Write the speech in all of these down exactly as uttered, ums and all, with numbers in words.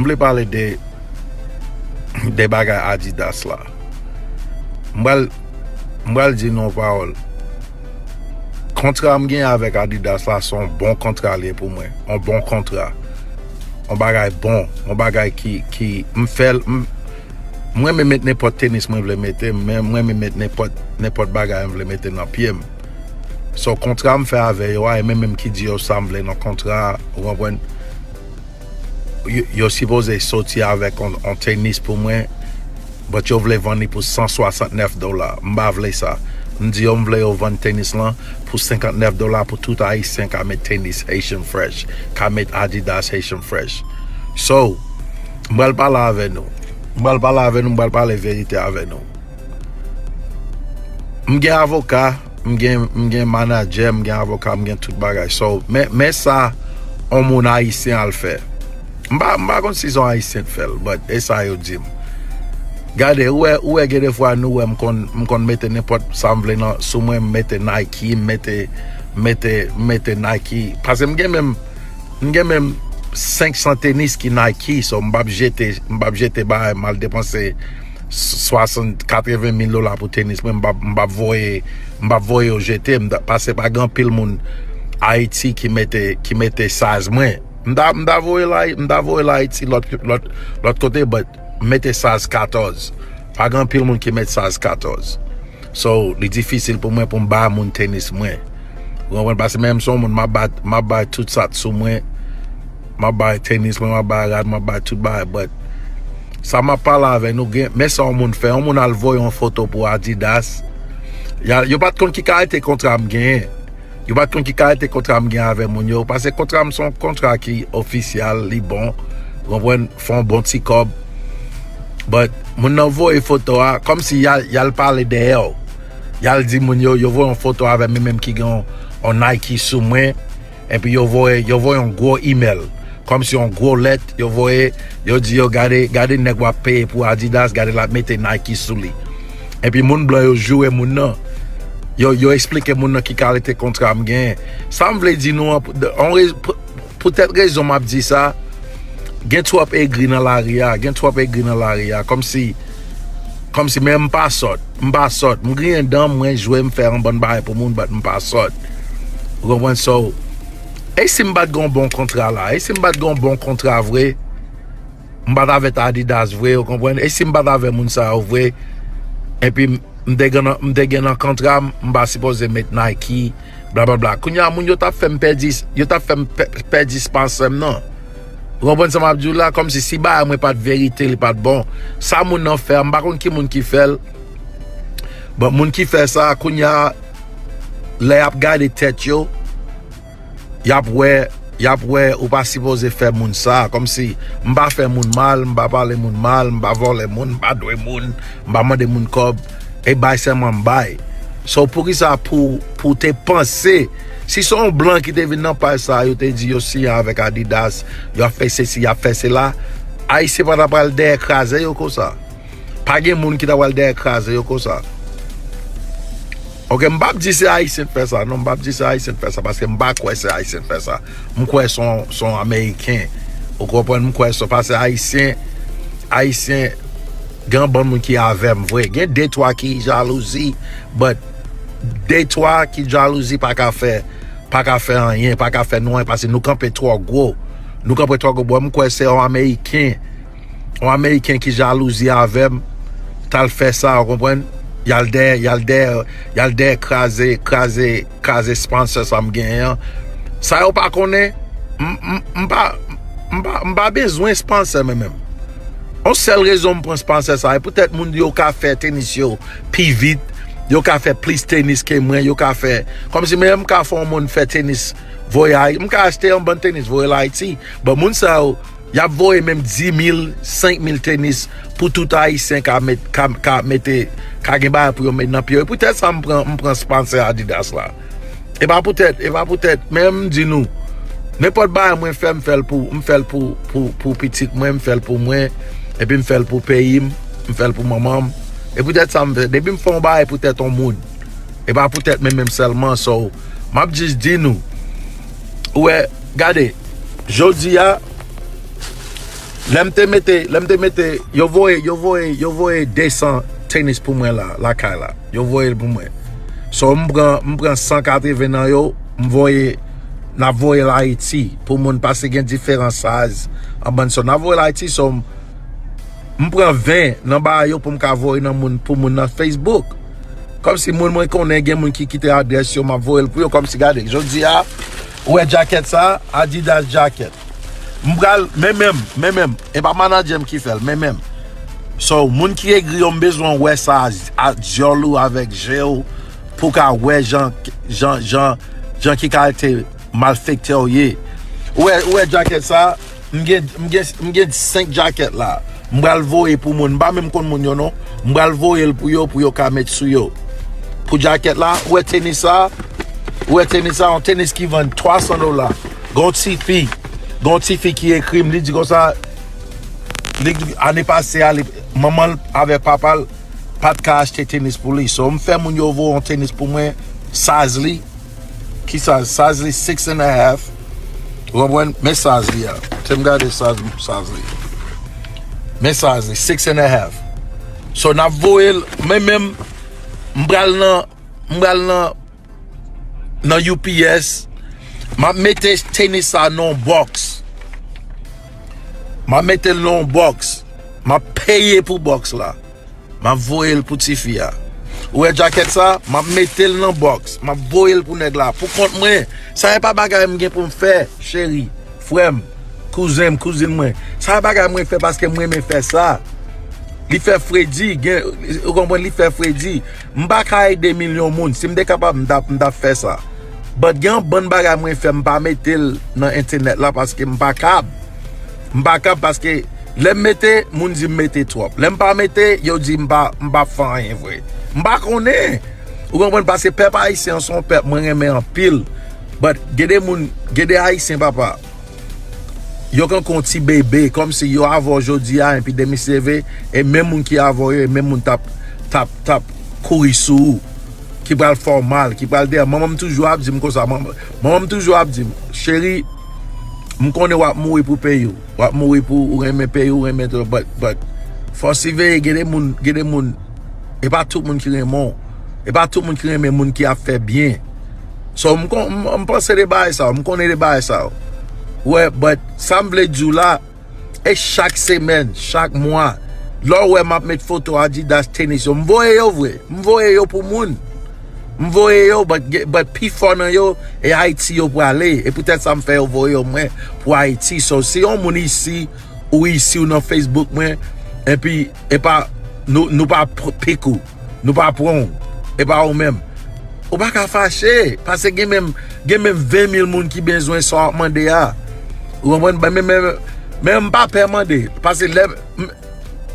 vle pale de de bagay Adidas la. M pral m pral di nou yon pawòl. Kontra m gen avèk Adidas la se yon bon kontra li ye pou mwen. Yon bon kontra. Yon bagay bon. Yon bagay ki ki m fè l. M, mwen menm met nenpòt tenis mwen vle mete. Mwen mwen menm met nenpòt nenpòt bagay m vle mete nan pye m. So kontra m fè avè yo a, e mwen menm ki di yo sa m vle nan kontra a, ou konprann? Yo, yo sipoze soti avèk on, on tenis pou mwen, but yo vle vann li pou san swasantnèf dola. M pa vle sa. M di yo m vle yo vann tenis lan pou senkantnèf dola pou tout Ayisyen ka met tenis Haitian Fresh, ka met Adidas Haitian Fresh. So, m pral pale avè nou. M pral pale avè nou, m pral pale verite avè nou. M gen avoka, m gen m gen manadjè, m gen avoka, m gen tout bagay. So, men men sa yon moun ayisyen al fè. M pa m pa konn si se yon ayisyen k fè l, but e sa yo di m. Gade, ou wè ou wè gen de fwa nou wè m konn m konn mete nenpòt sa m vle nan sou mwen, m mete Nike, m mete m mete m mete Nike. Paske m gen menm m gen menm senk san tenis ki Nike, so m p ap jete m p ap jete bagay m al depanse swasant katreven mil dola pou tenis mwen, m p ap m p ap voye m p ap voye yo jete, m ta- paske pa gen anpil moun Ayiti ki mete ki mete size mwen. M ta m ta voye l Ayi- m ta voye l Ayiti lòt lòt lòt kote, but m mete size katòz. Pa gen anpil moun ki met size katòz. So, li difisil pou mwen pou m bay moun tenis mwen. Ou konprann? Paske menm si yon moun m ap bay m ap bay tout sa t sou mwen. M ap bay tenis mwen, m ap bay rad, m ap bay tout bagay, but sa m ap pale avè nou gen men sa yon moun fè, yon moun al voye yon foto pou Adidas. Y a- yo pa t konn ki kalite kontra m genyen. Yo pa t konn ki kalite kontra m gen avè moun yo, paske kontra m se yon kontra ki ofisyal, li bon. Ou konprann? Fè yon bon ti kòb. But moun nan voye foto a kòmsi y al y al pale dèyè w. Y al di moun yo, yo voye yon foto avè m, mwen menm ki gen yon, yon Nike sou mwen. Epi yo voye yo voye yon gwo email, kòmsi yon gwo lèt yo voye, yo di yo gade gade nèg w ap peye pou Adidas, gade l ap mete Nike sou li. Epi moun blan yo joure moun nan. Yo yo eksplike moun nan ki kalite kontra m genyen. Sa m vle di nou an, pou- on rez- pou- poutèt rezon m ap di sa, gen twòp egri nan lari a, gen twòp egri nan lari a, kòmsi kòmsi men m pa sòt, m pa sòt, m griyen dan m, mwen jwe, m fè yon bann bagay pou moun, but m pa sòt. Ou konprann? So, e si m pa t gen yon bon kontra la? E si m pa t gen yon bon kontra vre? M pa t avèk Adidas vre, ou konprann? E si m pa t avè moun sa yo vre? Epi m m te gen nan m te gen nan kontra m, m pa sipoze met Nike, blablabla. Kounye a moun yo t ap fè m pèdi, yo t ap fè m pè- pèdi sponsè m nan. Ou konprann sa m ap di w la? Kòmsi si bagay mwen pa t verite, li pa t bon. Sa moun nan fè a, m pa konn ki moun ki fè l. Bon, moun ki fè sa, kounye a, lè y ap gade tèt yo, y ap wè y ap wè ou pa sipoze fè moun sa. Kòmsi m pa fè moun mal, m pa pale moun mal, m pa vòlè moun, m pa dwe moun, m pa mande moun kòb. E bay sèlman m bay. So poukisa pou pou te panse, si se yon blan ki te vin nan paj sa, yo te di yo siyen avèk Adidas, y ap fè sesi, y ap fè sela, Ayisyen pa ta pral dèyè kraze yo konsa. Pa gen moun ki ta pral dèyè kraze yo konsa. Ok, m p ap di se Ayisyen k fè sa, non, m p ap di se Ayisyen k fè sa, paske m pa kwè se Ayisyen k fè sa. M kwè se yon se yon Ameriken. Ou konprann? M kwè se paske Ayisyen, Ayisyen, gen yon bann moun ki avè m vre. Gen de twa ki jalouzi, but de twa ki jalouzi pa ka fè pa ka fè anyen, pa ka fè nou anyen, paske nou kanpe twò gwo. Nou kanpe twò gwo. Bon, m kwè se yon Ameriken, yon Ameriken ki jalouzi avè m, t al fè sa, ou konprann? Y al dèyè, y al dèyè, y al dèyè kraze, kraze, kraze sponsè sa m genyen an. Sa yo pa konnen, m, m, m pa, m pa, m pa bezwen sponsè mwen menm. Yon sèl rezon m pran sponsè sa, e poutèt moun yo ka fè tenis yo pi vit, yo ka fè plis tenis ke mwen, yo ka fè, kòmsi mwen menm m ka fè yon moun fè tenis voye Ay- m ka achte yon bann tenis voye l Ayiti. Bon, moun sa yo, y ap voye menm dis mil, senk mil tenis pou tout Ayisyen ka met, ka, ka mete, ka gen bagay pou yo met nan pye yo. E poutèt sa m pran, m pran sponsè Adidas la. E pa poutèt, e pa poutèt, men m di nou, nenpòt bagay mwen fè, m fè l pou, m fè l pou, pou, pou pitit mwen, m fè l pou mwen, epi m fè l pou peyi m, m fè l pou manman m. E poutèt sa m fè, depi m fè yon bagay poutèt yon moun, e pa poutèt mwen menm sèlman, so, m ap jis di nou, ou wè, gade, jodi a, Lè m te mete, lè m te mete, yo voye, yo voye, yo voye desan tenis pou mwen la, lakay la. Yo voye l pou mwen. So, m pran, m pran san katreven nan yo, m voye, n ap voye l Ayiti pou moun, paske gen diferan size an bann. So, n ap voye l Ayiti, so, m, m pran ven nan bagay yo pou m ka voye nan moun, pou moun nan Facebook. Kòmsi moun mwen konnen, gen moun ki kite adrès yo, m ap voye l pou yo. Kòmsi, gade, jodi a, ou wè jacket sa, Adidas jacket. M pral, men menm, men menm. E pa manadjè m ki fè l, men menm. So, moun ki egri yo, m bezwen wè sa a dyòl ou avèk je w pou ka wè jan, jan, jan, jan ki kalite malfektè w ye. Ou wè, ou wè jacket sa, m gen, m gen, m gen senk jacket la. M pral voye pou moun. M pa menm konn moun yo non. M pral voye l pou yo, pou yo ka met sou yo. Pou jacket la, ou wè tenis sa, ou wè tenis sa, yon tenis ki vann twa san dola. Gon ti fi, gon ti fi ki ekri m, li di konsa, li, ane pase a, li, manman l avèk papa l pa t ka achte tenis pou li. So, m fè moun yo voye yon tenis pou mwen, size li, ki size? Size li six and a half. Ou konprann? Men size li a. Se m gade size, size li. Men size li, six and a half. So, n ap voye l, men menm, m pral nan, m pral nan, nan U P S, m ap mete tenis sa nan yon box. M ap mete l nan yon box. M ap peye pou box la. M ap voye l pou tifi a. Ou wè jacket sa? M ap mete l nan box. M ap voye l pou nèg la. Pou kont mwen. Sa e pa bagay m gen pou m fè, cheri, frè m, kouzen m, kouzin mwen. Sa e bagay mwen fè paske m renmen fè sa. Li fè fredi, gen, ou konprann, li fè fredi. M pa ka ede milyon moun. Si m te kapab, m t ap, m t ap fè sa. But gen yon bann bagay mwen fè, m pa mete l nan entènèt la paske m pa kab. M pa kab paske lè m mete, moun di m mete twòp. Lè m pa mete, yo di m pa, m pa fè anyen vre. M pa konnen. Ou konprann? Paske pèp ayisyen an se yon pèp mwen renmen anpil. But gen de moun, gen de ayisyen, papa, yo kankou yon ti bebe, kòmsi yo avè w jodi a, epi demen se leve, e menm moun ki avè w yo, e menm moun t ap, t ap, t ap kouri sou ou, ki pral fè w mal, ki pral dèyè. Manman m toujou ap di m konsa, manman, manman m toujou ap di m, cheri, m konnen w ap mouri pou peyi w, w ap mouri pou ou renmen peyi w, renmen tout, but, but, fò w siveye, gen de moun, gen de moun, e pa tout moun ki renmen w, e pa tout moun ki renmen moun ki ap fè byen. So, m kon, m, m panse de bagay sa yo, m konnen de bagay sa yo. Wè, but sa m vle di w la, e chak semèn, chak mwa, lè w wè m ap met foto Adidas tenis yo, m voye yo vre, m voye yo pou moun. M voye yo, but, but pi fò nan yo, e Ayiti yo prale. E poutèt sa m fè yo voye yo mwen pou Ayiti. So, si yon moun isi, ou isi, ou nan Facebook mwen, epi, e pa, nou, nou pa pr-, pik ou. Nou pa pran w. E pa ou menm. Ou pa ka fache. Paske gen menm, gen menm ven mil moun ki bezwen sa w ap mande a. Ou konprann? Men, men, men, men m pa pè mande. Paske lè m,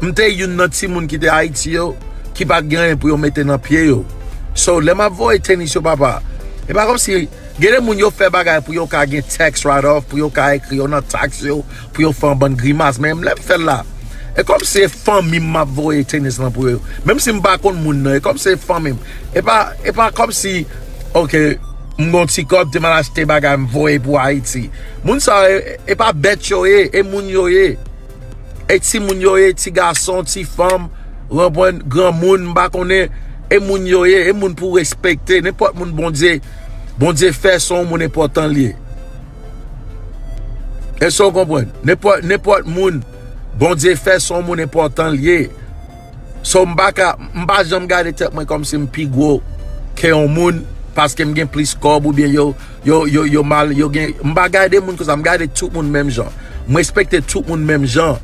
m te youn nan timoun ki te Ayiti yo, ki pa t gen anyen pou yo mete nan pye yo. So, lè m ap voye tenis yo, papa, e pa kòmsi, gen de moun yo fè bagay pou yo ka gen tax write-off, pou yo ka ekri yo nan tax yo, pou yo fè yon bann grimas. Men lè m fè l la, e kòmsi se fanmi m m ap voye tenis lan pou yo. Menm si m pa konn moun nan, e kòmsi se fanmi m. E pa, e pa kòmsi, ok, m gon ti kòb, te m al achte bagay, m voye pou Ayiti. Moun sa yo, e, e pa bèt yo ye, e moun yo ye. E timoun yo ye, ti gason, ti fanm, ou konprann, granmoun, m pa konnen, e moun yo ye, e moun pou respekte. Nenpòt moun Bondye, Bondye fè, se yon moun enpòtan l ye. Èske w konprann? Nenpòt, nenpòt moun Bondye fè, se yon moun enpòtan l ye. So, m pa ka, m pa janm gade tèt mwen kòmsi m pi gwo ke yon moun, paske m gen plis kòb oubyen yo, yo, yo, yo mal, yo gen, m pa gade moun konsa, m gade tout moun menm jan. M respekte tout moun menm jan.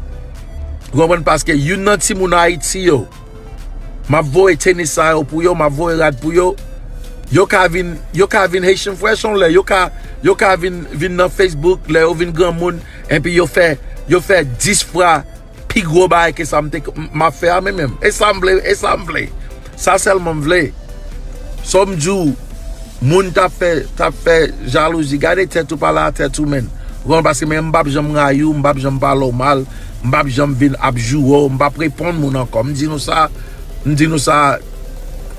Ou konprann? Paske youn nan timoun Ayiti yo, m ap voye tenis sa yo pou yo, m ap voye rad pou yo. Yo ka vin, yo ka vin Haitian Fresh on lè, yo ka, yo ka vin, vin nan Facebook lè yo vin granmoun, epi yo fè, yo fè dis fwa pi gwo bagay ke sa m te, m, m ap fè a, men menm. E sa m vle, e sa m vle. Sa sèlman m vle. So m di w, moun t ap fè, t ap fè jalouzi, gade tèt ou, pale a tèt ou, menn. Ou konprann? Paske men m p ap janm rayi w, m p ap janm pale w mal, m p ap janm vin ap joure w, m p ap reponn moun ankò. M di nou sa, m di nou sa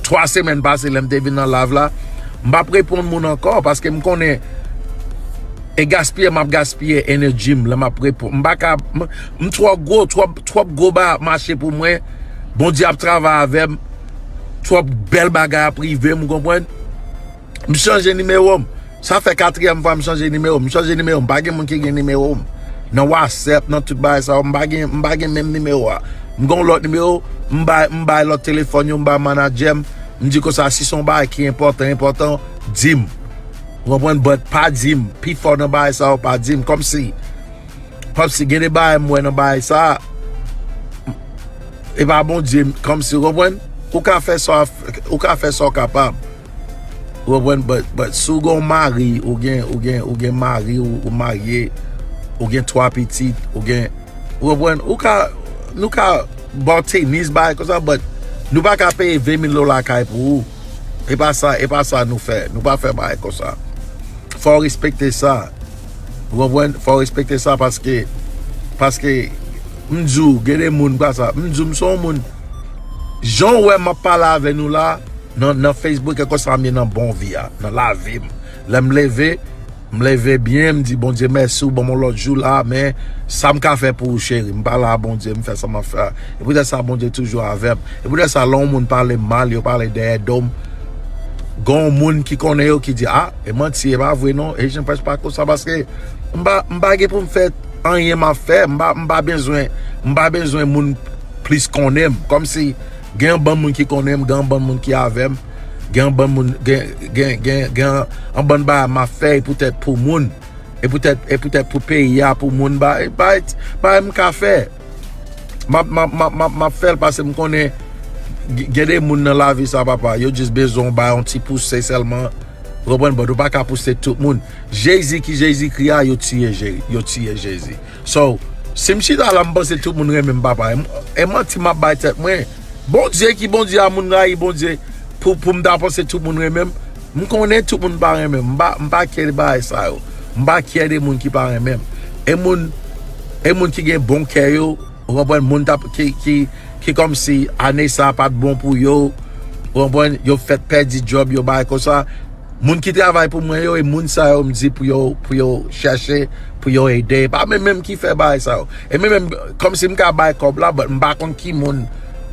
twa semèn pase lè m te vin nan live la. M p ap reponn moun ankò paske m konnen E gaspiye m ap gaspiye energy m lè m ap reponn. M pa ka, m, m twò gwo, twòp, twòp gwo bagay ap mache pou mwen. Bondye ap travay avè m. Twòp bèl bagay ap rive m, ou konprann? M chanje nimewo m. Sa fè katriyèm fwa m chanje nimewo m. M chanje nimewo m. Pa gen moun ki gen nimewo m. Nan WhatsApp, nan tout bagay sa yo, m pa gen, m pa gen menm nimewo a. M gen yon lòt nimewo, m bay, m bay lòt telefòn yo, m bay manadjè m. M di konsa, si se yon bagay ki enpòtan, enpòtan, di m. Ou konprann? But pa di m. Pifò nan bagay sa yo, pa di m. Kòmsi, kòmsi gen de bagay m wè nan bagay sa, e pa Bondye, kòmsi, ou konprann? Ou ka fè sa, ou ka fè sa w kapab. Ou konprann? But, but si w gen yon mari, ou gen, ou gen, ou gen mari, ou, ou marye, ou gen twa pitit, ou gen, ou konprann? Ou ka, nou ka ba w tenis, bagay konsa, but nou pa ka peye ven mil dola kay pou ou. E pa sa, e pa sa nou fè. Nou pa fè bagay konsa. Fò w respekte sa. Ou konprann? Fò w respekte sa paske, paske m di w, gen de moun pa sa. M di w, m se yon moun, jan w wè m ap pale avè nou la, nan, nan Facebook, e konsa m ye nan bon vi a, nan lavi m. Lè m leve, m leve byen, m di, "Bondye, mèsi, ou ban m yon lòt jou la, men sa m ka fè pou ou, cheri?" M pale a Bondye, m fè sa m ap fè a. E poutèt sa, Bondye toujou avè m. E poutèt sa, lè yon moun pale m mal, yo pale dèyè do m, gen yon moun ki konnen yo ki di, "A, e manti, e pa vre non, e Jean Prince pa konsa," paske m pa, m pa gen pou m fè anyen m ap fè, m pa, m pa bezwen, m pa bezwen moun plis konnen m. Kòmsi gen yon bann moun ki konnen m, gen yon bann moun ki avè m, gen yon bann moun, gen, gen, gen, gen yon bann bagay m ap fè, e poutèt pou moun, e poutèt, e poutèt pou peyi a, pou moun, bagay, bagay, bagay m ka fè. M ap, m ap, m ap, m ap, m ap fè l paske m konnen g-, gen de moun nan lavi sa, papa, yo jis bezwen w bay yon ti pouse sèlman. Ou konprann? But ou pa ka pouse tout moun. Jezi ki Jezikri a, yo tiye Je-, yo tiye Jezi. So, si m chita la, m panse tout moun renmen m, papa. E m-, e manti m ap bay tèt mwen. Bondye ki Bondye a, moun rayi Bondye pou, pou m ta panse tout moun renmen m. M konnen tout moun pa renmen m. M pa, m pa kyè de bagay sa yo. M pa kyè de moun ki pa renmen m. E moun, e moun ki gen bon kè yo, ou konprann, moun t ap, ki, ki, ki kòmsi ane sa a pa t bon pou yo, ou konprann, yo fèk pèdi djòb yo, bagay konsa. Moun ki travay pou mwen yo, e moun sa yo m di pou yo, pou yo chèche, pou yo ede. E pa mwen menm ki fè bagay sa yo. E mwen menm, kòmsi m ka bay kòb la, but m pa konn ki moun,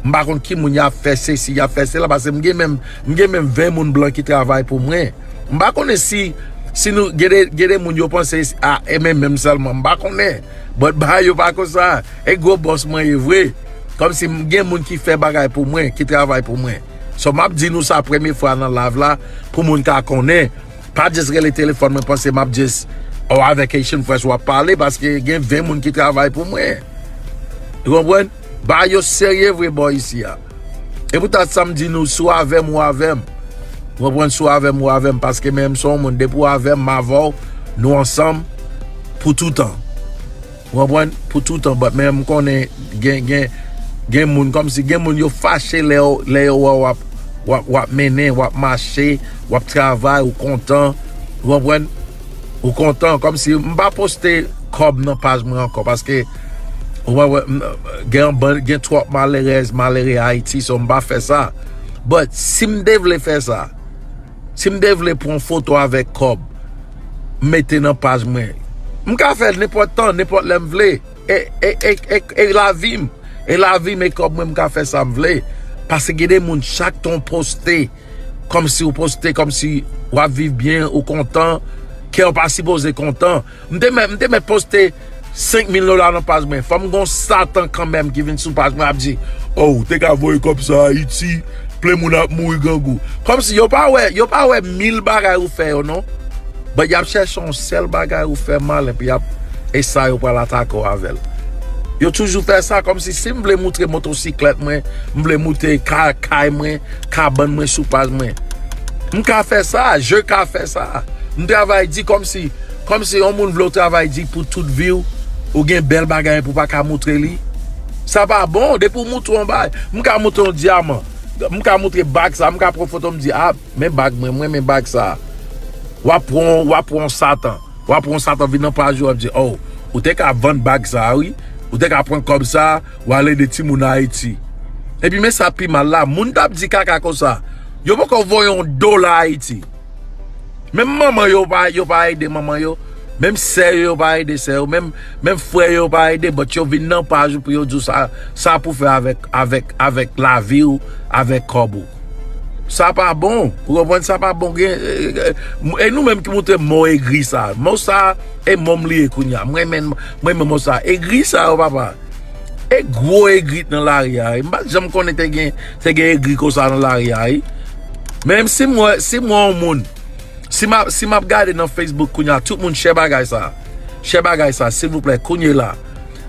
m pa konn ki moun y ap fè sesi, y ap fè sela, paske m gen menm, m gen menm ven moun blan ki travay pou mwen. M pa konnen si, si nou, gen de, gen de moun yo panse, a, e mwen menm sèlman, m pa konnen. But bagay yo pa konsa. E gwo bòs mwen ye vre. Kòmsi m gen moun ki fè bagay pou mwen, ki travay pou mwen. So, m ap di nou sa premye fwa nan live la, pou moun ka konnen. Pa jis rele telefòn mwen, panse m ap jis, o, avèk Haitian Fresh w ap pale, paske gen ven moun ki travay pou mwen. Ou konprann? Bagay yo serye vre bò isi a. E poutèt sa m di nou, si w avè m, ou avè m. Ou konprann? Si w avè m, ou avè m, paske men m se yon moun, depi w avè m, m avè w, nou ansanm pou toutan. Ou konprann? Pou toutan, but men m konnen gen, gen, gen moun, kòmsi gen moun yo fache lè yo, lè yo wè w ap, w ap, w ap mennen, w ap mache, w ap travay, ou kontan. Ou konprann? Ou kontan, kòmsi m pa poste kòb nan paj mwen ankò, paske ou wè, wè, m, gen yon bann, gen twòp malerèz, malere Ayiti, so m pa fè sa. But si m te vle fè sa, si m te vle pran foto avèk kòb, m mete nan paj mwen, m ka fè l nenpòt tan, nenpòt lè m vle. E, e, e, e, e lavi m, e lavi m, e kòb mwen, m ka fè sa m vle. Paske gen de moun, chak tan w poste, kòmsi w poste, kòmsi w ap viv byen, ou kontan, kè w pa sipoze kontan. M te mèt, m te mèt poste senk mil dola nan paj mwen. Fò m gon Satan kanmenm ki vin sou paj mwen ap di, "O, w te ka voye kòb sa Ayiti, plen moun ap mouri grangou." Kòmsi yo pa wè, yo pa wè mil bagay ou fè yo, non. But y ap chèche yon sèl bagay ou fè mal, epi y ap, e sa yo pral atake w avè l. Yo toujou fè sa, kòmsi si m vle moutre motosiklèt mwen, m vle moutre ka-, kay mwen, kabann mwen sou paj mwen. M ka fè sa, je ka fè sa. M travay di kòmsi, kòmsi yon moun vle w travay di pou tout vi w, ou gen bèl bagay pou w pa ka moutre li. Sa pa bon, depi w moutre yon bagay, m ka moutre yon dyaman, m ka moutre bag sa, m ka pran foto, m di, a, men bag mwen, mwen men bag sa. W ap pran, w ap pran Satan. W ap pran Satan vin nan paj ou, w ap di, o, ou te ka vann bag sa, wi. Ou te ka pran kòb sa, w al ede timoun Ayiti. Epi men sa pi mal la, moun t ap di kaka konsa, yo poko voye yon dola Ayiti. Menm manman yo pa, yo pa ede manman yo. Menm sè yo, yo pa ede sè yo, menm, menm frè yo, yo pa ede, but yo vin nan paj ou pou yo di w sa, sa pou fè avèk, avèk, avèk lavi w, avèk kòb ou. Sa pa bon, ou konprann, sa pa bon. Gen, e, e, e nou menm ki montre mo egri sa. Mo sa, e mo m li ye kounye a. Mwen renmen, mwen renmen mo sa. Egri sa yo, papa. E gwo egri t nan lari a, wi. M pa t janm konnen te gen, te gen egri konsa nan lari a, wi. Men si m wè, si m wè yon moun, si m ap, si m ap gade nan Facebook kounye a, tout moun share bagay sa. Share bagay sa, silvouplè, kounye la.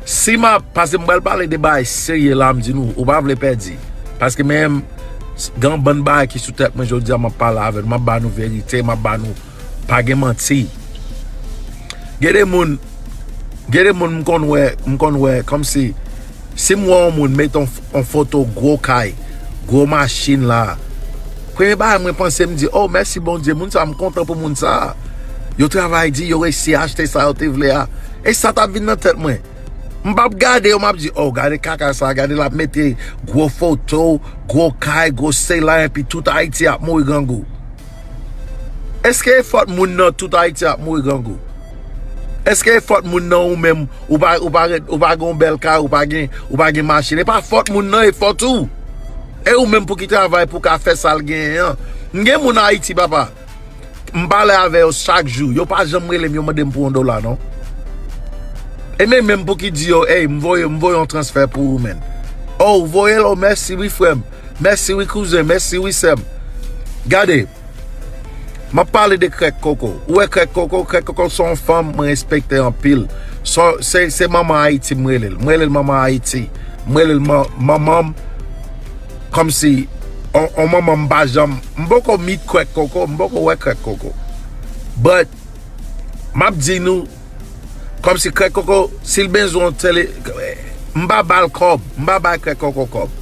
Si m ap, paske m pral pale de bagay serye la, m di nou, ou pa vle pèdi. Paske men, gen yon bann bagay ki sou tèt mwen jodi a, m ap pale avè nou, m ap ba nou verite, m ap ba nou, pa gen manti. Gen de moun, gen de moun m konn wè, m konn wè, kòmsi, si m wè yon moun met yon, yon foto gwo kay, gwo machin la, premye bagay mwen panse, m di, oh, mèsi Bondye, moun sa, m kontan pou moun sa. Yo travay di, yo resi achte sa yo te vle a. E sa t ap vin nan tèt mwen. M p ap gade yo, m ap di, oh, gade kaka sa, gade l ap mete gwo foto, gwo kay, gwo sela, epi tout Ayiti ap mouri grangou. Èske e fòt moun nan tout Ayiti ap mouri grangou? Èske e fòt moun nan ou menm, ou pa, ou pa ret, ou pa gen yon bèl kay, ou pa gen, ou pa gen machin? E pa fòt moun nan, e fòt ou. E ou menm pou ki travay pou ka fè sa l genyen an. M gen moun Ayiti, papa. M pale avè yo chak jou. Yo pa janm rele m, yo mande m pou yon dola, non. E men menm pou ki di yo, ey, m voye, m voye yon transfè pou ou, menn. Oh, ou voye l, oh, mèsi wi, frè m. Mèsi wi, kouzen, mèsi wi, sè m. Gade, m ap pale de Krèk Koko. Ou wè Krèk Koko, Krèk Koko se yon fanm mwen respekte anpil. Se, se, se manman Ayiti m rele l. M rele l manman Ayiti. M rele l man-, manman m. Kòmsi, on, on manman m pa janm, m poko meet Krèk Koko, m poko wè Krèk Koko. But, m ap di nou, kòmsi Krèk Koko, si l bezwen yon tele, m pa ba l kòb, m pa bay Krèk Koko kòb.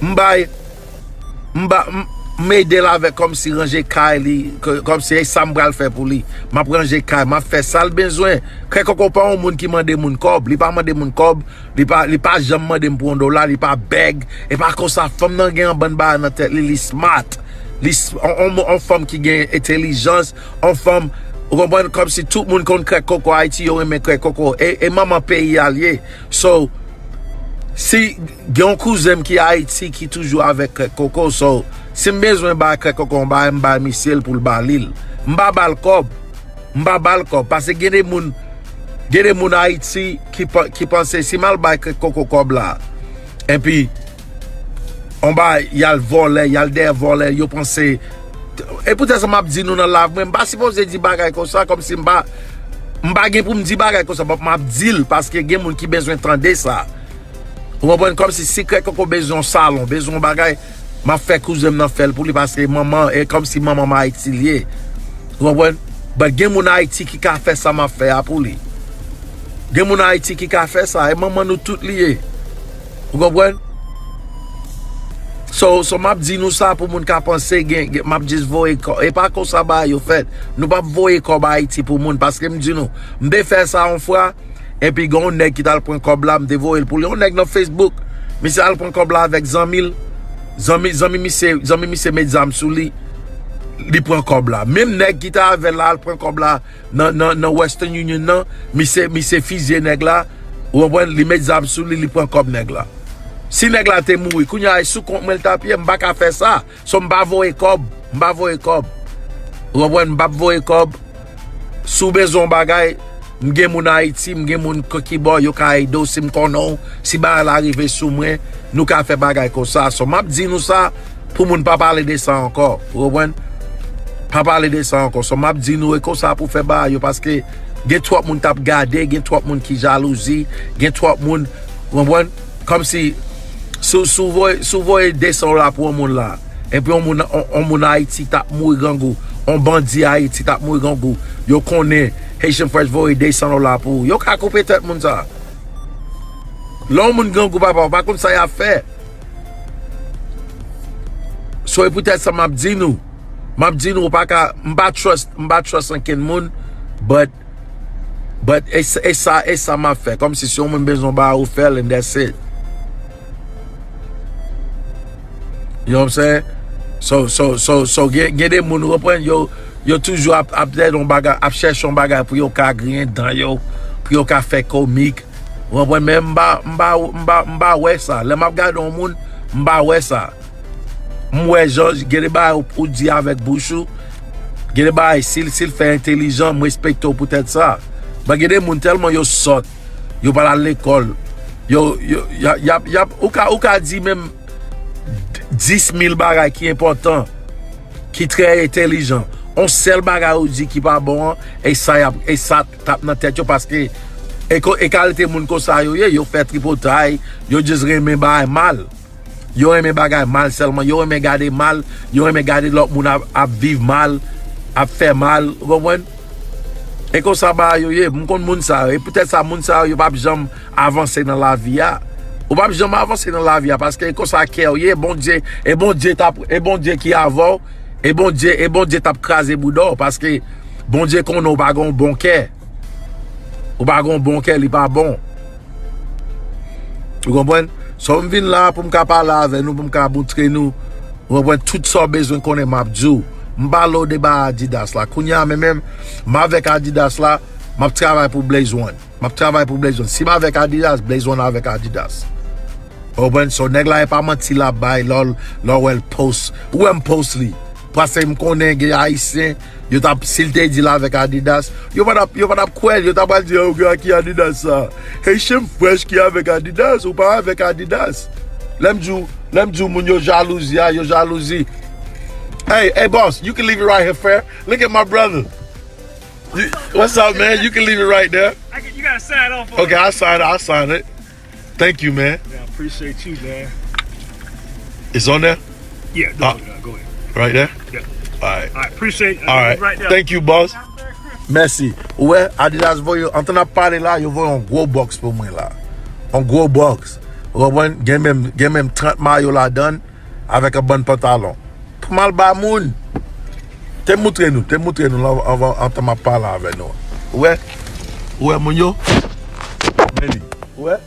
M bay, m ba, m, m ede l avèk kòmsi ranje kay li, kò-, kòmsi e sa m pral fè pou li. M ap ranje kay, m ap fè sa l bezwen. Krèk Koko pa yon moun ki mande moun kòb, li pa mande moun kòb, Li pa, li pa janm mande m pou yon dola, li pa bèg. E pa konsa, fanm nan gen yon bann bagay nan tèt li, li smart. Li s-, on, on, on fanm ki gen entèlijans, on fanm, ou konprann, kòmsi tout moun konn Krèk Koko Ayiti, yo renmen Krèk Koko. E, e manman peyi a l ye. So, si gen yon kouzen m ki Ayiti, ki toujou avèk Krèk Koko, so, si m bezwen bay Krèk Koko yon bagay, m bay misye l pou l ba li l. M pa ba l kòb. M pa ba l kòb, paske gen de moun, gen de moun Ayiti ki pa, ki panse si m al bay Krèk Koko kòb la, epi, on ba, y al vòlè, y al dèyè vòlè, yo panse, e poutèt sa m ap di nou nan live mwen, m pa sipoze di bagay konsa, kòmsi m pa, m pa gen pou m di bagay konsa, but m ap di l, paske gen moun ki bezwen tande sa. Ou konprann? Kòmsi si Krèk Koko bezwen yon salon, bezwen yon bagay, m ap fè kouzen m nan fè l pou li paske manman, e kòmsi manman m Ayiti l ye. Ou konprann? But gen moun Ayiti ki ka fè sa m ap fè a pou li. Gen moun Ayiti ki ka fè sa, e manman nou tout li ye. Ou konprann? So, so m ap di nou sa pou moun ka panse, gen, gen, m ap jis voye kòb. E pa konsa bagay yo fèt. Nou p ap voye kòb Ayiti pou moun, paske m di nou, m te fè sa yon fwa, epi gen yon nèg ki t al pran kòb la, m te voye l pou li. Yon nèg nan Facebook, misye al pran kòb la avèk zanmi l. Zanmi, zanmi misye, zanmi misye met zam sou li, li pran kòb la. Menm nèg ki te avè l la al pran kòb la nan, nan, nan Western Union nan, misye, misye fizye nèg la, ou konprann, li met zam sou li, li pran kòb nèg la. Si nèg la te mouri, kounye a, e sou kont mwen l t ap ye, m pa ka fè sa. So, m pa voye kòb, m pa voye kòb. Ou konprann, m p ap voye kòb. Si w bezwen yon bagay, m gen moun Ayiti, m gen moun k-, kibò, yo ka ede w si m konnen w, si bagay la rive sou mwen, nou ka fè bagay konsa. So, m ap di nou sa, pou moun pa pale de sa ankò, ou konprann? Pa pale de sa ankò. So, m ap di nou, e konsa pou fè bagay yo, paske gen twòp moun k ap gade, gen twòp moun ki jalouzi, gen twòp moun, ou konprann? Kòmsi, si w, si w voye, si w voye de san dola pou yon moun la, epi yon moun, yon, yon moun Ayiti t ap mouri grangou, yon bandi Ayiti t ap mouri grangou, yo konnen Haitian Fresh voye de san dola pou ou, yo ka koupe tèt moun sa. Lè yon moun grangou, papa, ou pa konn sa y ap fè. So, e poutèt sa m ap di nou. M ap di nou, ou pa ka, m pa trust, m pa trust ankenn moun, but, but e sa, e sa, e sa m ap fè. Kòmsi si yon moun bezwen ba ou fè l, and that's it. You know what I'm saying? So, so, so, so, gen, gen de moun, ou konprann, yo, Yo toujou ap, ap, yon bagay, ap chèche yon bagay pou yo ka griyen dan yo, pou yo ka fè komik. Ou konprann? Men m pa, m pa, m pa, m pa wè sa. Lè m ap gade yon moun, m pa wè sa. M wè jan, gen de bagay ou, ou di avèk bouch ou. Gen de bagay, si l, si l fè entèlijan, m respekte w poutèt sa. Men gen de moun tèlman yo sòt, yo pa t al lekòl. Yo, yo, y ap, y ap, y ap, ou ka, ou ka di menm dis mil bagay ki enpòtan, ki trè entèlijan. On sèl bagay ou di ki pa bon an, e sa y ap, e sa t ap nan tèt yo, paske e ko-, e kalite moun konsa yo ye, yo fè tripotay, yo just renmen bagay mal. Yo renmen bagay mal sèlman, yo renmen gade mal, yo renmen gade lòt moun ap, ap viv mal, ap fè mal, ou konprann? E konsa bagay yo ye, m konn moun sa yo, e poutèt sa moun sa yo, yo p ap janm avanse nan lavi a. Ou p ap janm avanse nan lavi a, paske e konsa kè w ye, Bondye, e Bondye t ap, e Bondye ki avè w, e Bondye, e Bondye t ap kraze bouda w, paske Bondye konnen w pa gen yon bon kè. Ou pa gen yon bon kè, li pa bon. Ou konprann? So, m vin la pou m ka pale avè nou, pou m ka moutre nou, ou konprann, tout sa w bezwen konnen, m ap di w. M pale w de ba Adidas la. Kounye a, men menm, m avèk Adidas la, m ap travay pou Blaze One. M ap travay pou Blaze One. Si m avèk Adidas, Blaze One avèk Adidas. Ou konprann? So, nèg la, e pa manti l ap bay, lè w, lè w wè l post. Ou wè m post li. Paske m konnen gen Ayisyen, yo t ap, si l te di l avèk Adidas, yo pa t ap, yo pa t ap kwè l, yo ta pral di, "Oh, ki Adidas sa? Haitian Fresh ki avèk Adidas, ou pa avèk Adidas." Lè m di w, lè m di w, moun yo jalouzi a, yo jalouzi. Hey, hey, boss, you can leave it right here, fair. Look at my brother. You, what's up, man? You can leave it right there. I can, you gotta sign off on it. Okay, I sign it. I sign it. Thank you, man. Yeah, I appreciate you, man. It's on there? Yeah, go, Ah, ahead, go ahead. Right there? Yeah. All right. All right, appreciate it. All right. Right there. Thank you, boss. Mèsi. Ou wè, Adidas voye, antan n ap pale la, yo voye yon gwo bòks pou mwen la. Yon gwo bòks. Ou konprann? Gen menm, gen menm trant mayo ladan l, avèk yon bann pantalon. Pou m al ba moun. Te moutre nou, te moutre nou la, anvan, antan m ap pale avè nou. Ou wè? Ou wè moun yo? Men li. Ou wè?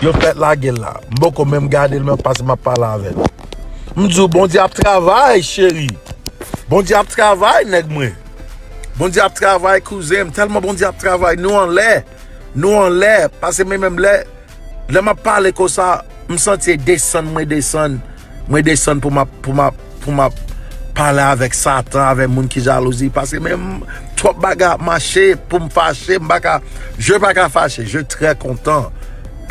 Yo fèk lage l la. M poko menm gade l, men paske m ap pale avè l. M di w, Bondye ap travay, cheri. Bondye ap travay, nèg mwen. Bondye ap travay, kouzen m. Tèlman Bondye ap travay, nou anlè. Nou anlè. Paske men menm lè, lè m ap pale konsa, m santi e desann, mwen desann. Mwen desann pou m ap, pou m ap, pou m ap pale avèk Satan, avèk moun ki jalouzi. Paske men m, twòp bagay ap mache pou m fache, m pa ka, je pa ka fache, je très content.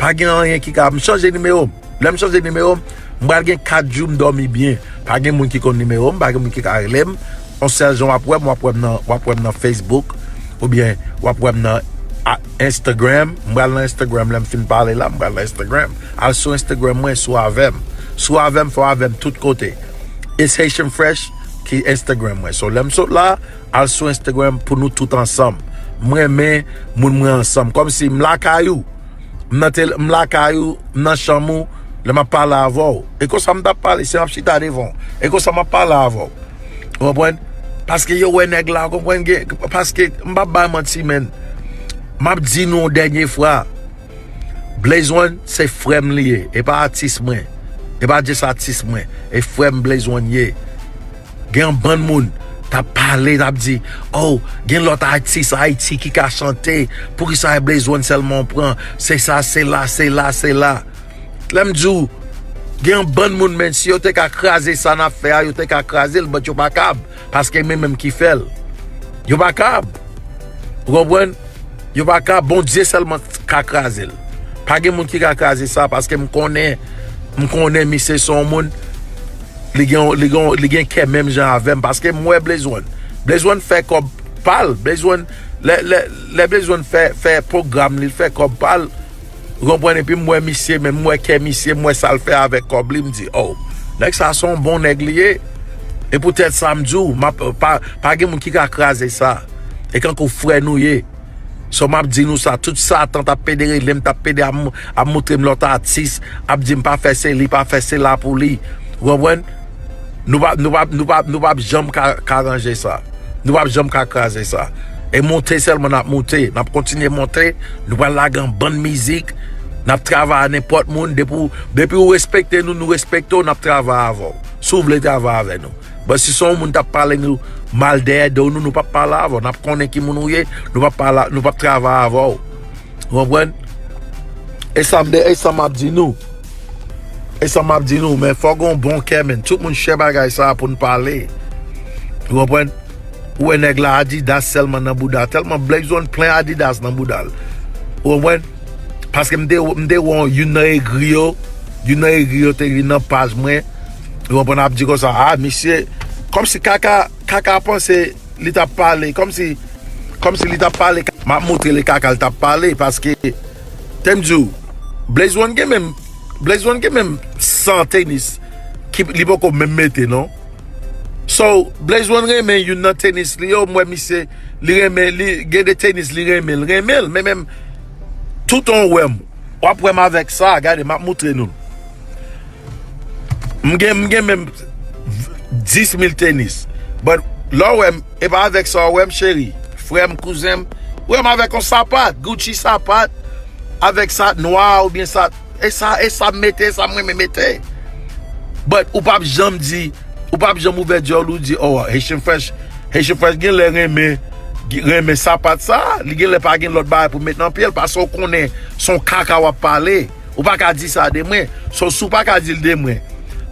Pa gen anyen ki ka, m chanje nimewo m. Lè m chanje nimewo m, m pral gen kat jou m dòmi byen. Pa gen moun ki konn nimewo m, pa gen moun ki ka rele m. On sèl jan w ap wè m, w ap wè m nan, w ap wè m nan Facebook, oubyen w ap wè m nan a, Instagram. M pral nan Instagram, lè m fin pale la, m pral nan Instagram. Al sou Instagram mwen, sou avè m. Sou avè m, fò avè m tout kote. It's Haitian Fresh ki Instagram mwen. So, lè m sot la, al sou Instagram pou nou tout ansanm. M renmen moun mwen ansanm. Kòmsi m lakay ou. M nan tel-, m lakay ou, m nan chanm ou, lè m ap pale avè w. E konsa m t ap pale, si m ap chita devan w. E konsa m ap pale avè w. Ou konprann? Paske yo wè nèg la, ou konprann? Gen, paske m p ap bay manti, men. M ap di nou yon dènye fwa. Blaze One, se frè m li ye. E pa atis mwen. E pa just atis mwen. E frè m Blaze One ye. Gen yon bann moun t ap pale, t ap di, "Oh, gen lòt atis Ayiti ki ka chante. Poukisa e Blaze One sèlman w pran? Se sa, se la, se la, se la." Lè m di w, gen yon bann moun, men, si yo te ka kraze sa n ap fè a, yo te ka kraze l, but yo pa kab, paske men menm ki fè l. Yo pa kab. Ou konprann? Yo pa ka, Bondye sèlman ka kraze l. Pa gen moun ki ka kraze sa, paske m konnen, m konnen misye se yon moun, li gen, li gen, li gen kè menm jan avè m, paske m wè Blaze One. Blaze One fè kòb pa l, Blaze One, lè, lè, lè Blaze One fè, fè pwogram li, l fè kòb pa l, ou konprann, epi m wè misye, men m wè kè misye, m wè sa l fè avèk kòb li, m di, "Oh, nèg sa se yon bon nèg li ye." E poutèt sa m di w, m ap, pa, pa gen moun ki ka kraze sa. E kankou frè nou ye. So, m ap di nou sa, tout Satan t ap pede rele m, t ap pede ap, ap moutre m lòt atis, ap di m pa fè se li, pa fè se la pou li. Ou konprann? Nou p ap, nou p ap, nou p ap, nou p ap janm ka, ka ranje sa. Nou p ap janm ka kraze sa. E monte sèlman n ap monte, n ap kontinye monte, nou pral lage yon bann mizik, n ap travay a nenpòt moun, depi w, depi w respekte nou, nou respekte w, n ap travay avè w. Si w vle travay avè nou. But si se yon moun t ap pale nou mal dèyè do nou, nou p ap pale avè w. N ap konnen ki moun ou ye, nou p ap pale, nou p ap travay avè w. Ou konprann? E sa m de, e sa m ap di nou. E sa m ap di nou, men fò gen yon bon kè, men tout moun chè bagay sa a pou n pale. Ou konprann? Ou wè nèg la Adidas sèlman nan bouda. Tèlman Blaze One plen Adidas nan bouda l. Ou konprann? Paske m te, m te wè yon, youn nan egri yo, youn nan egri yo te vin nan paj mwen. Ou konprann, ap di konsa, a, misye, kòmsi kaka, kaka panse li t ap pale, kòmsi, kòmsi li t ap pale, m ap montre li kaka li t ap pale, paske, te m di w, Blaze One gen menm, Blaze One gen menm san tenis, ki, li poko menm mete, non. So, Blaze One renmen youn nan tenis li yo, m wè misye, li renmen, li gen de tenis li renmen, l renmen l, men menm, toutan w wè m, w ap wè m avèk sa, gade, m ap moutre nou l. M gen, m gen menm dis mil tenis. But, lè w wè m, e pa avèk sa w wè m, cheri, frè m, kouzen m, w wè m avèk yon sapat, Gucci sapat, avèk sa nwa oubyen sa, e sa, e sa m mete, e sa m renmen mete. But, ou p ap janm di, ou p ap janm ouvè dyòl ou di, oh, Haitian Fresh, Haitian Fresh gen lè renmen, renmen sapat sa, li gen lè pa gen lòt bagay pou met nan pye l, paske w konnen se yon kaka w ap pale. Ou pa ka di sa de mwen. So, si w pa ka di l de mwen,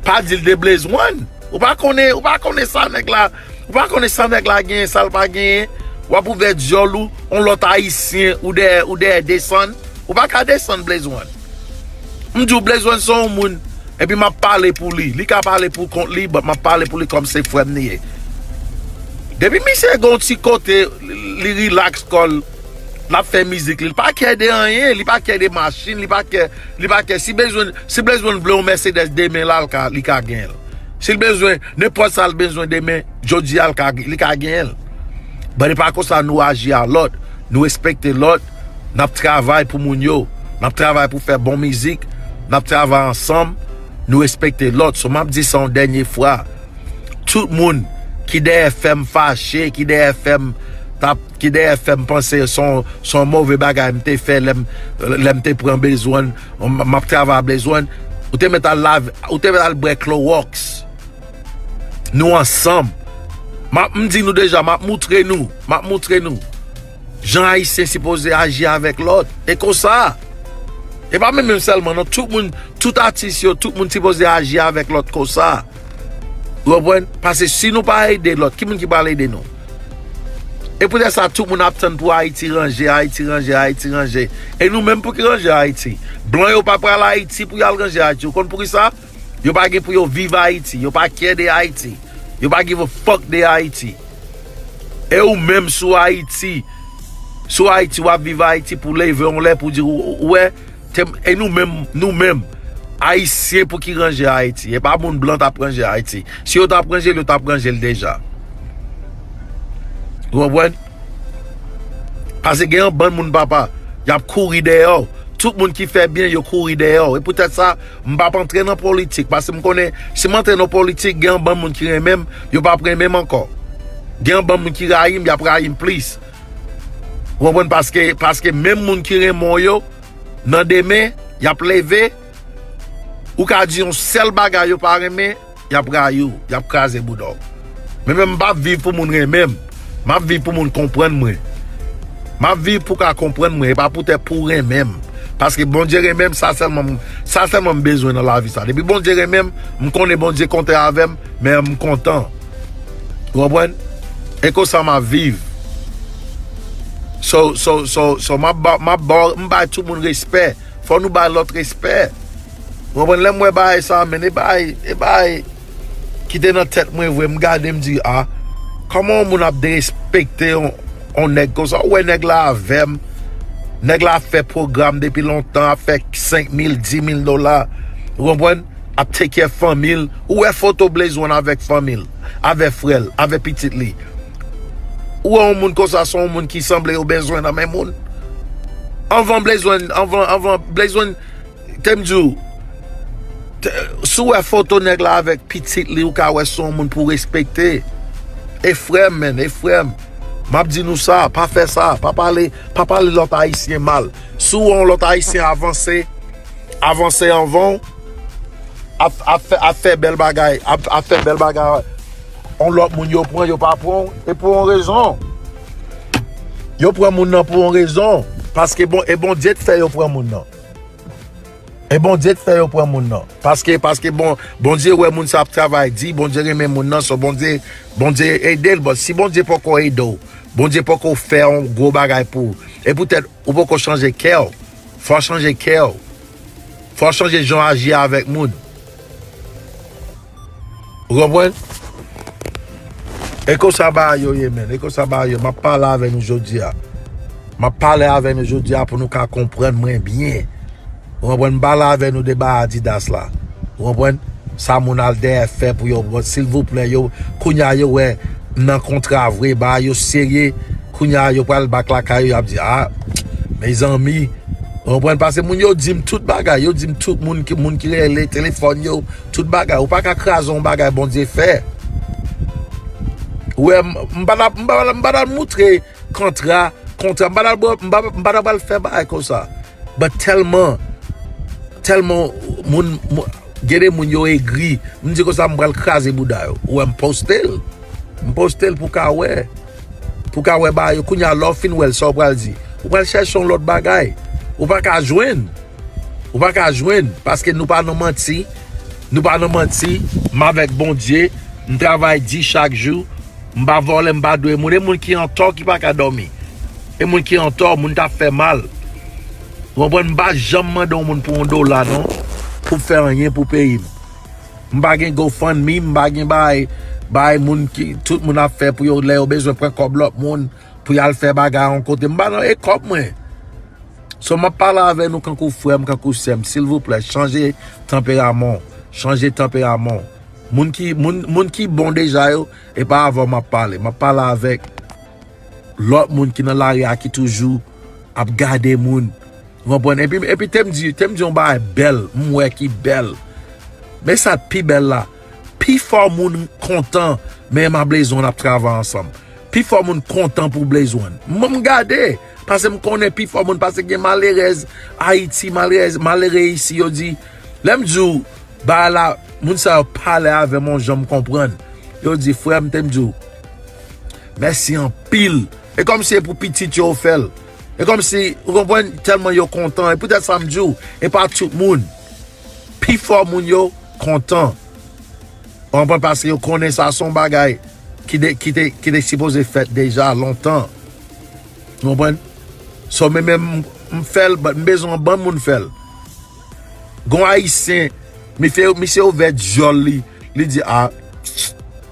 pa di l de Blaze One. Ou pa konnen, ou pa konnen sa nèg la, ou pa konnen sa nèg la genyen, sa l pa genyen. W ap ouvè dyòl ou, yon lòt ayisyen, ou dèyè, ou dèyè desann. Ou pa ka desann Blaze One. M di w Blaze One se yon moun, epi m ap pale pou li. Li ka pale pou kont li, but m ap pale pou li kòm se frè m li ye. Depi misye gen yon ti kote, li relax kò l, l ap fè mizik li. Li pa kè de anyen, li pa kè de machin, li pa kè, li pa kè. Si bezwen, si Blaze One vle yon Mercedes demen la, l ka, li ka genyen l. Si l bezwen, nenpòt sa l bezwen demen, jodi a, l ka, li ka genyen l. But e pa konsa nou aji a lòt. Nou respekte lòt. N ap travay pou moun yo. N ap travay pou fè bon mizik. N ap travay ansanm. Nou respekte lòt. So, m ap di sa yon dènye fwa. Tout moun ki dèyè fè m fache, ki dèyè fè m t ap, ki dèyè fè m panse se yon, se yon move bagay m te fè lè m, lè m te pran Blaze One, m, m ap travay Blaze One, ou te mèt al lave, ou te mèt al bwè Clorox. Nou ansanm. M ap, m di nou deja, m ap moutre nou, m ap moutre nou jan Ayisyen sipoze aji avèk lòt. E konsa. E pa menm menm sèlman, non. Tout moun, tout atis yo, tout moun sipoze aji avèk lòt konsa. Ou konprann? Paske si nou pa ede lòt, ki moun ki pral ede nou? E poutèt sa, tout moun ap tann pou Ayiti ranje, Ayiti ranje, Ayiti ranje. E nou menm, pou ki ranje Ayiti? Blan yo pa pral Ayiti pou y al ranje Ayiti. Ou konn poukisa? Yo pa gen pou yo viv Ayiti. Yo pa kè de Ayiti. Yo pa give a fuck de Ayiti. E ou menm sou Ayiti, sou Ayiti, w ap viv Ayiti pou leve yon lè pou di, ou, ou wè, te, e nou menm, nou menm, Ayisyen pou ki ranje Ayiti. E pa moun blan t ap ranje Ayiti. Si yo t ap ranje l, yo t ap ranje l deja. Ou konprann? Paske gen yon bann moun, papa, y ap kouri dèyè w. Tout moun ki fè byen, yo kouri dèyè w. E poutèt sa, m p ap antre nan politik. Paske m konnen, si m antre nan politik, gen yon bann moun ki renmen m, yo p ap renmen m ankò. Gen yon bann moun ki rayi m, y ap rayi m plis. Ou konprann? Paske, paske menm moun ki renmen w yo, nan demen, y ap leve, ou ka di yon sèl bagay yo pa renmen, y ap rayi w, y ap kraze bouda w. Men, men m p ap viv pou moun renmen m. M ap viv pou moun konprann mwen. M ap viv pou ka konprann mwen, e pa poutèt pou renmen m. Paske Bondye renmen m, sa sèlman m, sa sèlman m bezwen nan lavi sa. Depi Bondye renmen m, m konnen Bondye kontan avè m, men m kontan. Ou konprann? E konsa m ap viv. So, so, so, so, m ap ba, m ap ba, m bay tout moun respè. Fò nou bay lòt respè. Ou konprann? Lè m wè bagay sa, men, e bagay, e bagay ki te nan tèt mwen vre, m gade, m di, a, kòman yon moun ap derespekte yon, yon nèg konsa? Ou wè nèg la avè m, nèg la ap fè pwogram depi lontan, ap fè senk mil, dis mil dola, ou konprann? Ap take care fanmi l. Ou wè foto Blaze One avèk fanmi l, avè frè l, avè pitit li. Ou wè yon moun konsa, se yon moun ki sanble yo bezwen nan men moun. Anvan Blaze One, anvan, anvan Blaze One, te m di w, te, si w wè foto nèg la avèk pitit li, ou ka wè se yon moun pou respekte. E frè m, men, e frè m. M ap di nou sa, pa fè sa, pa pale, pa pale lòt Ayisyen mal. Si w wè yon lòt Ayisyen avanse, avanse anvan w, ap, ap fè, ap fè bèl bagay, ap, ap fè bèl bagay, yon lòt moun yo pran, yo pa pran w, e pou yon rezon. Yo pran moun nan pou yon rezon. Paske bon, e Bondye t fè yo pran moun nan. E Bondye t fè yo pran moun nan. Paske, paske bon, Bondye wè moun sa ap travay di, Bondye renmen moun nan, so Bondye, Bondye ede l. Bon, si Bondye poko ede w, Bondye poko fè yon gwo bagay pou ou, e poutèt ou poko chanje kè w, fò w chanje kè w. Fò w chanje jan w aji avèk moun. Ou konprann? E konsa bagay yo ye, menn. E konsa bagay yo. M ap pale avè nou jodi a. M ap pale avè nou jodi a pou nou ka konprann mwen byen. Ou konprann? M pale avè nou de bagay Adidas la. Ou konprann? Sa moun al dèyè fè pou yo. Bon, silvouplè, yo, kounye a yo wè m nan kontra vre, bagay yo serye. Kounye a yo pral bak lakay yo, y ap di, a, mezanmi. Ou konprann? Paske moun yo di m tout bagay. Yo di m tout moun ki, moun ki rele telefòn yo, tout bagay. Ou pa ka kraze yon bagay Bondye fè. Ou wè, m, m pa t ap, m pa t ap, m pa t ap moutre kontra, kontra. M pa t ap, m pa, m pa t ap al fè bagay konsa. But tèlman, tèlman moun, moun, gen de moun yo egri. M di konsa, m pral kraze bouda yo. Ou wè, m poste l. M poste l pou ka wè. Pou ka wè bagay yo. Kounye a, lè w fin wè l, sa w pral di? Ou pral chèche yon lòt bagay. Ou pa ka jwenn. Ou pa ka jwenn. Paske nou pa nan manti. Nou pa nan manti. M avèk Bondye. M travay di chak jou. M pa vòlè, m pa dwe moun. E moun ki antò ki pa ka dòmi. E moun ki antò, moun t ap fè mal. Ou konprann? M pa janm mande yon moun pou yon dola, non. Pou fè anyen pou peyi m. M pa gen GoFundMe, m pa gen bay, bay moun ki, tout moun ap fè pou yo, lè yo bezwen pran kòb lòt moun, pou y al fè bagay yon kote. M pa nan e kòb mwen. So, m ap pale avè nou kankou frè m, kankou sè m. Silvouplè, chanje tanperaman w. Chanje tanperaman w. Moun ki, moun, moun ki bon deja yo, e pa avè w m ap pale. M ap pale avèk lòt moun ki nan lari a ki toujou ap gade moun. Ou konprann? Epi, epi te m di, te m di yon bagay bèl, m wè ki bèl. Men sa k pi bèl la, pifò moun kontan, men M A Blaze One ap travay ansanm. Pifò moun kontan pou Blaze One. Mwen m gade, paske m konnen pifò moun, paske gen malerèz Ayiti, malerèz, malere isi, yo di, lè m di w, bagay la, moun sa yo pale avè m yon jan m konprann. Yo di, frè m, te m di w, mèsi anpil. E kòmsi e pou pitit yo ou fè l. E kòmsi, ou konprann, tèlman yo kontan. E poutèt sa m di w, e pa tout moun. Pifò moun yo kontan. Ou konprann, paske yo konnen sa se yon bagay ki te, ki te, ki te sipoze fèt deja lontan. Ou konprann? So, men menm m, m fè l, but m bezwen yon bann moun fè l. Gon Ayisyen, misye, misye ouvè dyòl li, li di, a,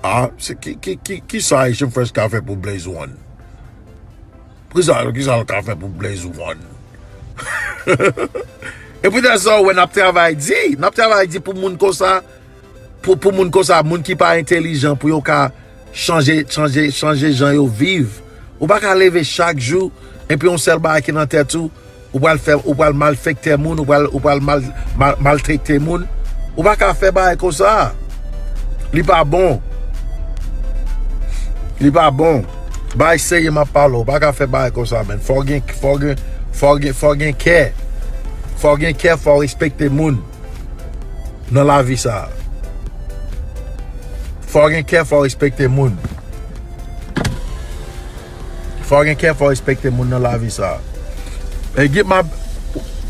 a, se ki, ki, ki, ki sa Haitian Fresh ka fè pou Blaze One? Pou sa, ki sa l ka fè pou Blaze One? E poutèt sa, w wè n ap travay di, n ap travay di pou moun konsa, pou, pou moun konsa, moun ki pa entèlijan, pou yo ka chanje, chanje, chanje jan yo viv. Ou pa ka leve chak jou, epi yon sèl bagay ki nan tèt ou, ou pral fè, ou pral malfektè moun, ou pral, ou pral mal, mal, maltrekte moun. Ou pa ka fè bagay konsa. Li pa bon. Li pa bon. Bagay serye m ap pale w. Ou pa ka fè bagay konsa, menn. Fò w gen, fò w gen, fò w gen, fò w gen kè. Fò w gen kè, fò w respekte moun nan lavi sa a. Fò w gen kè, fò w respekte moun. Fò w gen kè, fò w respekte moun nan lavi sa a. Hey, get my,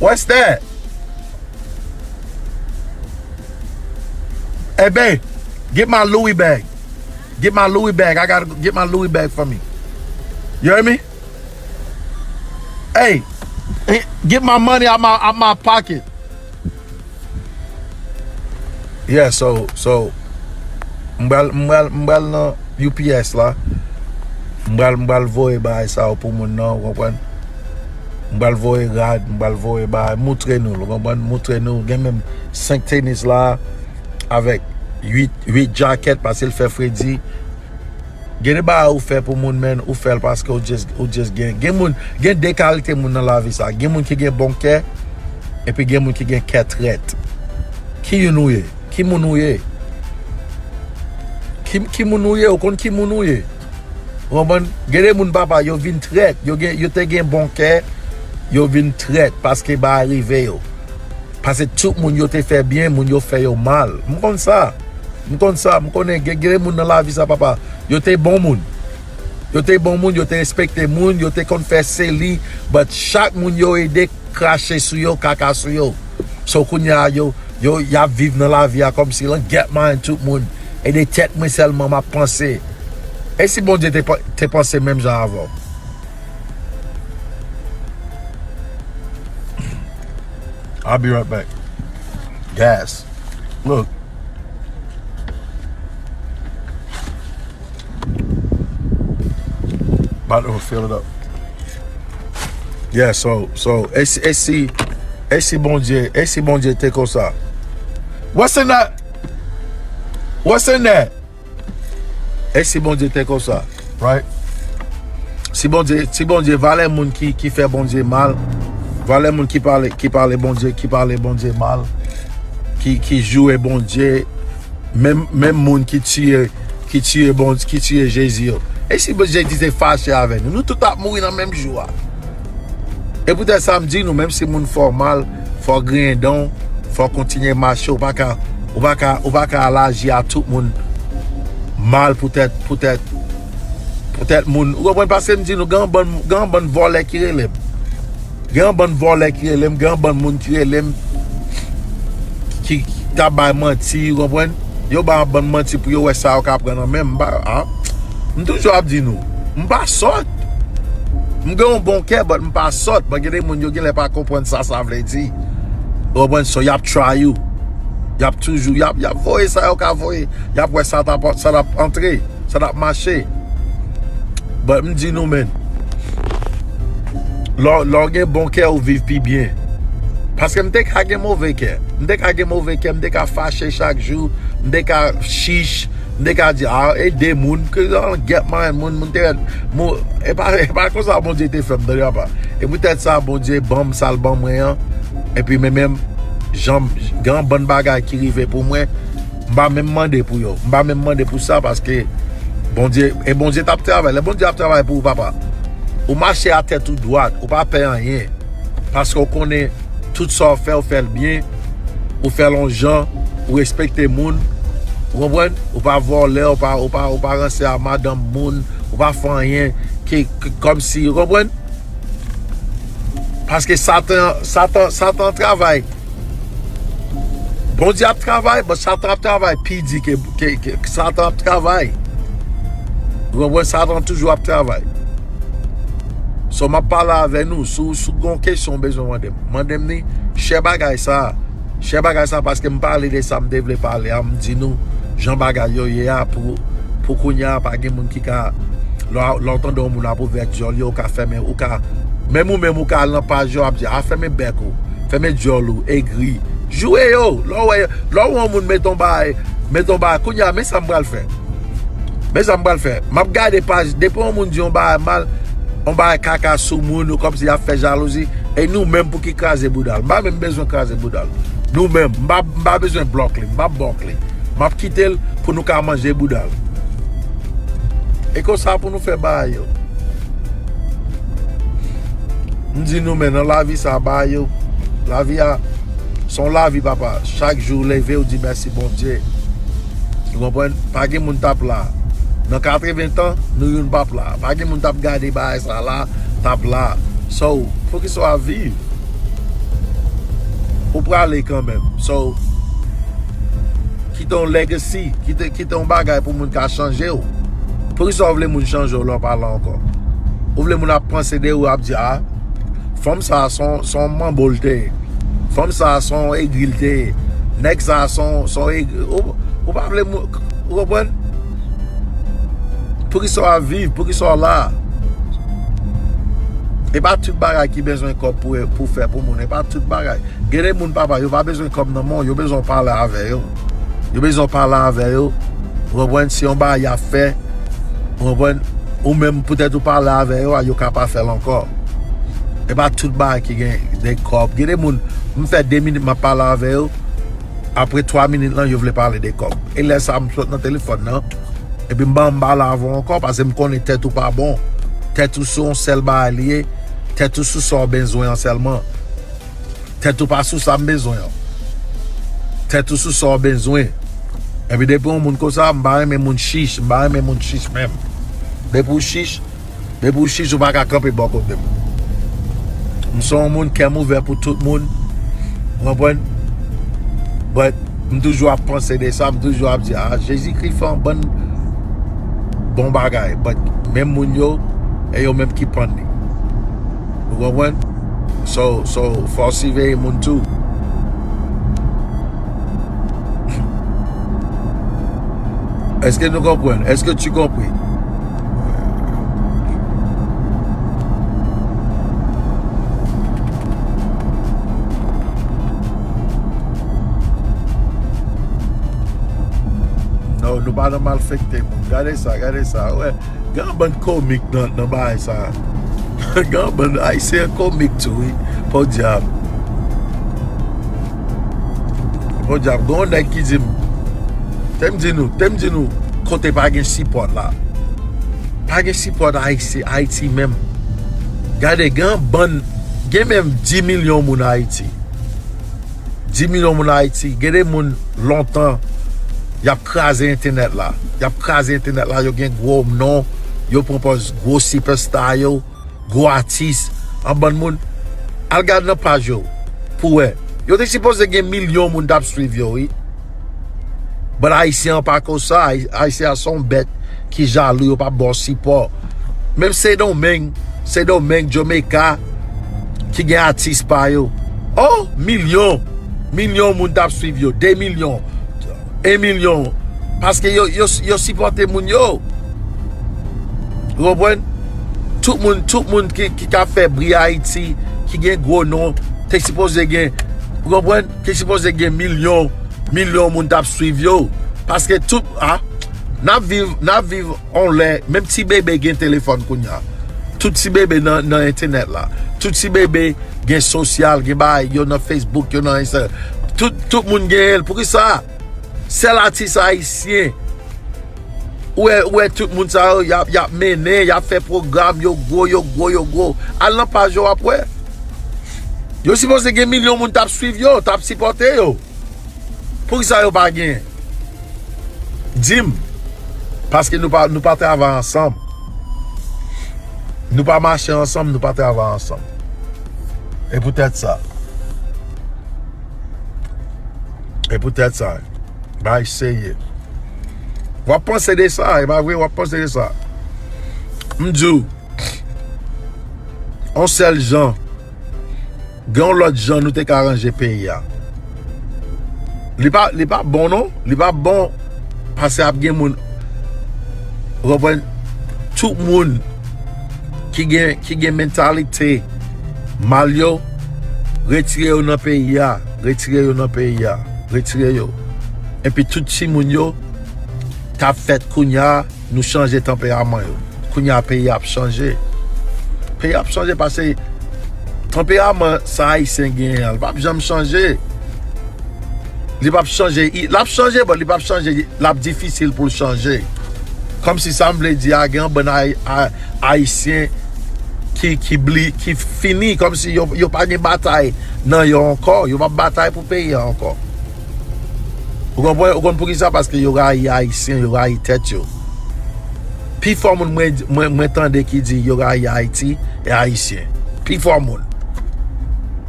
what's that? Hey, babe, get my Louis bag. Get my Louis bag. I gotta get my Louis bag for me. You hear me? Hey, eh, get my money out my, out my pocket. Yeah, so, so, m pral, m pral, m pral nan U P S la. M pral, m pral voye bagay sa yo pou moun nan, ou konprann? M pral voye rad, m pral voye bagay, moutre nou, ou konprann? Moutre nou, gen menm senk tenis la, avèk uit, uit jakèt, paske l fè fredi. Gen de bagay ou fè pou moun, men ou fè l paske ou just, ou just gen. Gen moun, gen de kalite moun nan lavi sa. Gen moun ki gen bon kè, epi gen moun ki gen kè trèt. Ki youn ou ye? Ki moun ou ye? Ki, ki moun ou ye? Ou konn ki moun ou ye? Ou konprann? Gen de moun, papa, yo vin trèt. Yo gen, yo te gen bon kè, yo vin trèt paske bagay rive yo. Paske tout moun yo te fè byen, moun yo fè yo mal. M konn sa. M konn sa, m konnen gen, gen moun nan lavi sa, papa. Yo te bon moun. Yo te bon moun, yo te respekte moun, yo te konn fè seli, but chak moun yo ede krache sou yo, kaka sou yo. So kounye a, yo, yo, y ap viv nan lavi a kòmsi lan get mine tout moun. E de tèt mwen sèlman m ap panse. E si Bondye te, pa- te panse menm jan avè w? I'll be right back. Gas. Look. About to fill it up. Yeah, so, so, e si, e si, e si Bondye, e si Bondye te konsa. What's in that? What's in that? E si Bondye te konsa, right? Si Bondye, si Bondye, valè moun ki, ki fè Bondye mal, valè moun ki pale, ki pale Bondye, ki pale Bondye mal, ki, ki joure Bondye, menm, menm moun ki tiye, ki tiye Bondye, ki tiye Jezi yo. E si Jezi te fache avè nou, nou tout ap mouri nan menm jou a. E poutèt sa, m di nou, menm si moun fè w mal, fò w griyen dan w, fò w kontinye mache, ou pa ka, ou pa ka, ou pa ka al aji a tout moun mal poutèt, poutèt, poutèt moun. Ou konprann? Paske m di nou, gen yon bann, gen yon bann vòlè ki rele m. Gen yon bann vòlè ki rele m, gen yon bann moun ki rele m, ki, ki t ap bay manti, ou konprann? Yo bay yon bann manti pou yo wè sa yo ka pran nan men m. M pa, a, m toujou ap di nou, m pa sòt. M gen yon bon kè, but m pa sòt. But gen de moun yo genlè pa konprann sa sa vle di. Ou konprann? So, y ap try you. Y ap toujou, y ap, y ap voye sa yo ka voye. Y ap wè sa t ap, sa t ap antre, sa t ap mache. But m di nou, men, lè, lè w gen bon kè, ou viv pi byen. Paske m te ka gen move kè. M te ka gen move kè, m te ka fache chak jou, m te ka chich, m te ka di, a, e de moun, ke jan get mine moun, moun te rèd. Moun, e pa, e pa konsa Bondye te fè m, tande papa. E poutèt sa, Bondye ban m sa l ban mwen an. Epi men menm, jan, gen yon bann bagay ki rive pou mwen, m pa menm mande pou yo. M pa menm mande pou sa paske Bondye, e Bondye t ap travay. Lè Bondye ap travay pou ou, papa, ou mache a tèt ou dwat, ou pa pè anyen. Paske w konnen tout sa w fè, w fè l byen, ou fè l yon jan, ou respekte moun, ou konprann? Ou pa vòlè, ou pa, ou pa, ou pa ranse a madanm moun, ou pa fè anyen ki, ki kòmsi, ou konprann? Paske Satan, Satan, Satan travay. Bondye ap travay, but Satan ap travay pi di ke, ke, ke Satan ap travay. Ou konprann? Satan toujou ap travay. So, m ap pale avè nou. Si w, si w gen yon kesyon w bezwen mande m, mande m ni. Share bagay sa. Share bagay sa paske m pale de sa m te vle pale a. M di nou jan bagay yo ye a pou, pou kounye a, pa gen moun ki ka, lè w, lè w tande yon moun ap ouvè dyòl yo, ou ka fèmen, ou ka, menm ou menm, ou ka al nan paj yo, ap di, a, fèmen bèk ou, fèmen dyòl ou, egri. Joure yo, lè w wè, lè w wè yon moun mete yon bagay, mete yon bagay, kounye a, men sa m pral fè. Men sa m pral fè. M ap gade paj, depi yon moun di yon bagay mal, yon bagay kaka sou moun, ou kòmsi y ap fè jalouzi, e nou menm pou ki kraze bouda l. M pa menm bezwen kraze bouda l. Nou menm, m pa, m pa bezwen block li, m p ap block li. M ap kite l pou nou ka manje bouda l. E konsa pou nou fè bagay yo. M di nou, men nan lavi sa, bagay yo, lavi a, se yon lavi, papa. Chak jou w leve, w di mèsi Bondye. Ou konprann? Pa gen moun t ap la. Nan katreven tan, nou youn p ap la. Pa gen moun t ap gade bagay sa la, t ap la. So, poukisa w ap viv? Ou prale kanmenm. So, kite yon legacy, kite, kite yon bagay pou moun ka chanje w. Poukisa w vle moun chanje w lè w pa la ankò? Ou vle moun ap panse de ou, ap di, a, fanm sa a se yon, se yon manbo l te ye. Fanm sa a se yon egri l te ye. Nèg sa a se yon, se yon egri. Ou, ou pa vle moun, ou konprann? Poukisa w ap viv? Poukisa w la? E pa tout bagay ki bezwen kòb pou, pou fè pou moun. E pa tout bagay. Gen de moun, papa, yo pa bezwen kòb nan men w, yo bezwen w pale avè yo. Yo bezwen w pale avè yo. Ou konprann? Se yon bagay y ap fè. Ou konprann? Ou menm, poutèt ou pale avè yo a, yo ka pa fè l ankò. E pa tout bagay ki gen de kòb. Gen de moun, m fè de minit m ap pale avè yo. Apre twa minit lan, yo vle pale de kòb. E lè sa, m sot nan telefòn nan. Epi m ba m pale avè w ankò, paske m konnen tèt ou pa bon. Tèt ou sou yon sèl bagay li ye. Tèt ou sou sa w bezwen an sèlman. Tèt ou pa sou sa m bezwen an. Tèt ou sou sa w bezwen. Epi depi yon moun konsa, m pa renmen moun chich, m pa renmen moun chich menm. Depi w chich, depi w chich, ou pa ka kanpe bò kote m. M se yon moun kè m ouvè pou tout moun. Ou konprann? But m toujou ap panse de sa, m toujou ap di, ah, Jezikri fè yon bann bon bagay. But menm moun yo, e yo menm ki pann li. Ou konprann? So, so, fò w siveye moun tou. Èske nou konprann? Èske tu konpri? Non, nou pa nan malfekte moun. Gade sa, gade sa. Wè, gen yon bann komik nan, nan bagay sa. Gen yon bann Ayisyen komik tou, wi. Podyab. Podyab, gen yon nèg ki di m, te m di nou, te m di nou, kote pa gen sipòt la. Pa gen sipòt Ayiti, Ayiti menm. Gade, gen yon bann, gen menm dis milyon moun Ayiti. Dis milyon moun Ayiti. Gen de moun lontan, y ap kraze entènèt la. Y ap kraze entènèt la, yo gen gwo non, yo pran pòz gwo sipèsta yo, gwo atis, an bann moun. Al gad nan paj yo, pou wè. Yo te sipoze gen milyon moun t ap swiv yo, wi. But Ayisyen an pa konsa. Ay-, Ayisyen an se yon bèt ki jalou, yo p ap ba w sipò. Menm Sendomeng, Sendomeng, Jamaica, ki gen atis pa yo. Oh, milyon! Milyon moun t ap swiv yo, de milyon, en milyon. Paske yo, yo, yo sipòte moun yo. Ou konprann? Tout moun, tout moun ki, ki ka fè bri Ayiti, ki gen gwo non, te sipoze gen, ou konprann? Te sipoze gen milyon, milyon moun t ap swiv yo. Paske tout, ah, n ap viv, n ap viv yon lè, menm ti bebe gen telefòn kounye a. Tout ti bebe nan, nan entènèt la. Tout ti bebe gen sosyal, gen bagay, yo nan Facebook, yo nan Instagram. Tout, tout moun genyen l. Poukisa? Sèl atis ayisyen. Ou wè, ou wè tout moun sa yo, y ap, y ap mennen, y ap fè pwogram, yo gwo, yo gwo, yo gwo. Al nan paj yo, w ap wè. Yo sipoze gen milyon moun t ap swiv yo, t ap sipòte yo. Poukisa yo pa genyen? Di m. Paske nou pa, nou pa travay ansanm. Nou pa mache ansanm, nou pa travay ansanm. E poutèt sa. E poutèt sa. Bagay serye. W ap panse de sa, e pa vre, w ap panse de sa. M di w, yon sèl jan, gen yon lòt jan nou te ka ranje peyi a. Li pa, li pa bon non, li pa bon, paske ap gen moun, ou konprann, tout moun ki gen, ki gen mentalite mal yo, retire yo nan peyi a, retire yo nan peyi a, retire yo. Epi tout timoun yo k ap fèt kounye a, nou chanje tanperaman yo. Kounye a peyi a ap chanje. Peyi a ap chanje paske tanperaman sa Ayisyen genyen an, li p ap janm chanje. Li p ap chanje. I- L ap chanje, but li p ap chanje. L ap difisil pou l chanje. Kòmsi sa m vle di a, gen yon bann Ay- A- Ayisyen ki, ki bli, ki fini, kòmsi yo, yo pa gen batay nan yo ankò. Yo p ap batay pou peyi a ankò. Ou konprann? Ou konn poukisa? Paske yo rayi Ayisyen, yo rayi tèt yo. Pifò moun mwen, mwen, mwen tande ki di yo rayi Ayiti, e Ayisyen. Pifò moun.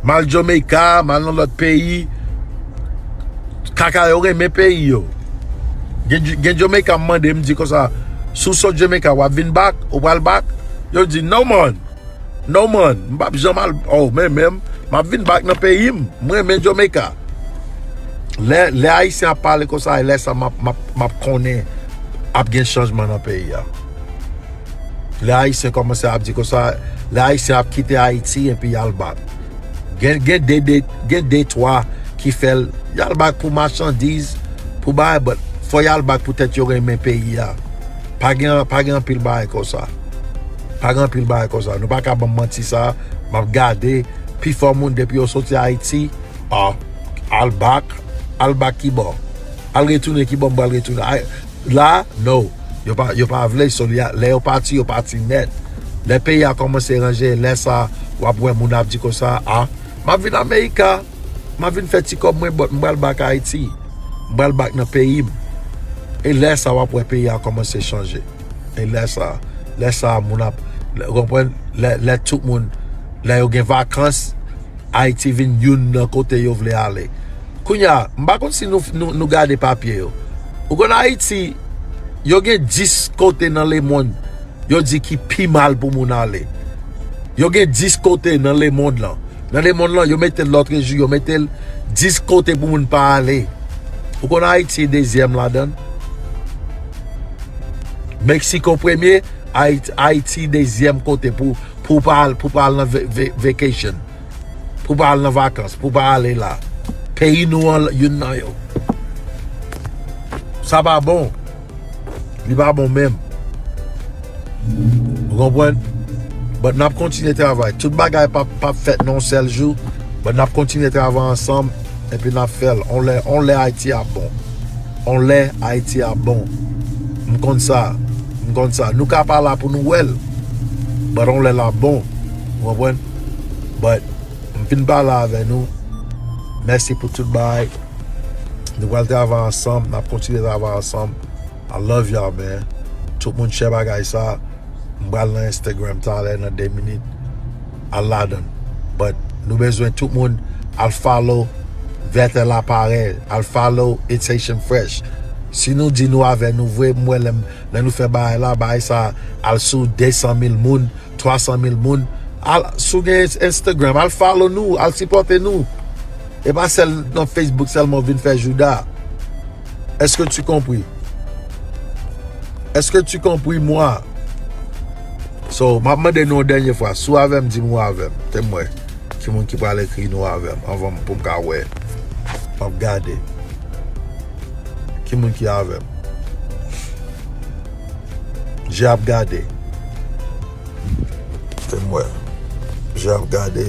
M al Jamaica, m al nan lòt peyi, kaka yo renmen peyi yo. Gen, gen Jamaica m mande, m di konsa, si w sot Jamaica, w ap vin back, ou pral back? Yo di, no man, no man, m p ap janm al, oh, men menm, m ap vin back nan peyi m, m renmen Jamaica. Lè, lè Ayisyen ap pale konsa, e lè sa m ap, m ap, m ap konnen ap gen chanjman nan peyi a. Lè Ayisyen kòmanse ap di konsa, lè Ayisyen ap kite Ayiti epi y al back. Gen, gen de, de, gen de, twa ki fè l, y al back pou machandiz, pou bagay, but fò y al back poutèt yo renmen peyi a. Pa gen, pa gen anpil bagay konsa. Pa gen anpil bagay konsa. Nou pa ka ban m manti sa, m ap gade, pifò moun depi yo soti Ayiti, ah, al back, al back kibò? Al retounen kibò m pral retounen? Ay, la, no. Yo pa, yo pa vle, so lè, lè yo pati, yo pati nèt. Lè peyi a kòmanse ranje, lè sa, w ap wè moun ap di konsa, ah, m ap vin America, m ap vin fè ti kòb mwen, but m pral back Ayiti. M pral back nan peyi m. E lè sa w ap wè peyi a kòmanse chanje. E lè sa, lè sa moun ap, lè, ou konprann, lè, lè tout moun, lè yo gen vakans, Ayiti vin youn nan kote yo vle ale. Kounye a, m pa konn si nou, nou, nou gade papye yo. Ou konn Ayiti, yo gen dis kote nan lemonn yo di ki pi mal pou moun ale. Yo gen dis kote nan lemonn lan. Nan lemonn lan, yo mete l lòt rejyon, yo mete l dis kote pou moun pa ale. Ou konn Ayiti dezyèm ladan l? Meksiko premye, Ayiti, Ayiti dezyèm kote pou, pou pa al, pou pa al nan ve-, ve-, vacation. Pou pa al nan vakans, pou pa ale la. Peyi nou an, youn nan yo. Sa pa bon. Li pa bon menm. Ou konprann? But n ap kontinye travay. Tout bagay p ap, p ap fèt nan yon sèl jou. But n ap kontinye travay ansanm. Epi n ap fè l. On lè, on lè Ayiti ap bon. On lè Ayiti ap bon. M konn sa. M konn sa. Nou ka pa la pou nou wè l. But on lè l ap bon. Ou konprann? But m fin pale avè nou. Mèsi pou tout bagay. Nou pral travay ansanm. N ap kontinye travay ansanm. I love y'all, man. Tout moun share bagay sa. M pral nan Instagram talè nan de minit. Al ladan l. But nou bezwen tout moun al follow Vètè Laparèy. Al follow It's Haitian Fresh. Si nou di nou avè nou vre, m wè lè m, lè nou fè bagay la, bagay sa al sou de san mil moun, twa san mil moun. Al, si w gen Instagram, al follow nou, al sipòte nou. E pa sèl nan Facebook sèlman w vin fè jouda. Est-ce que tu compris? Est-ce que tu compris moi? So, m ap mande nou yon dènye fwa. Si w avè m, di m ou avè m. Fè m wè. Ki moun ki pral ekri nou avè m anvan m, pou m ka wè. M ap gade. Ki moun ki avè m? Je ap gade. Fè m wè. Je ap gade.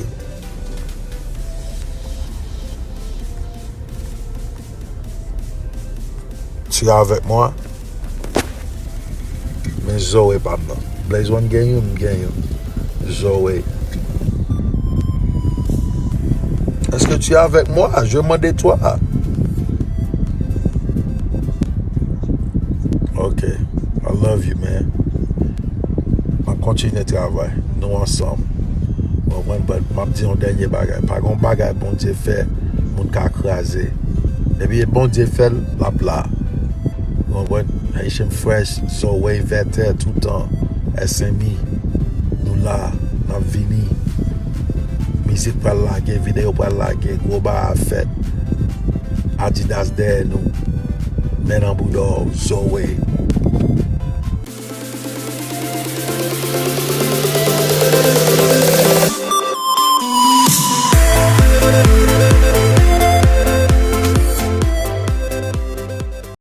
Tu es avec moi? Men Zoe pa m nan. Blaze One gen youn, m gen youn. Zoe. Est-ce que tu es avec moi? Je demande toi. Ok. I love you, man. M ap kontinye travay. Nou ansanm. Ou konprann? But m ap di yon dènye bagay. Pa gen yon bagay Bondye fè, moun ka kraze. Depi Bondye fè l, l ap la. Ou konprann? Haitian Fresh, Zoe, Vètè, toutan. S M E, nou la, n ap vini. Mizik pral lage, videyo pral lage, gwo bagay ap fèt. Adidas dèyè nou. Men nan bouda w, Zoe.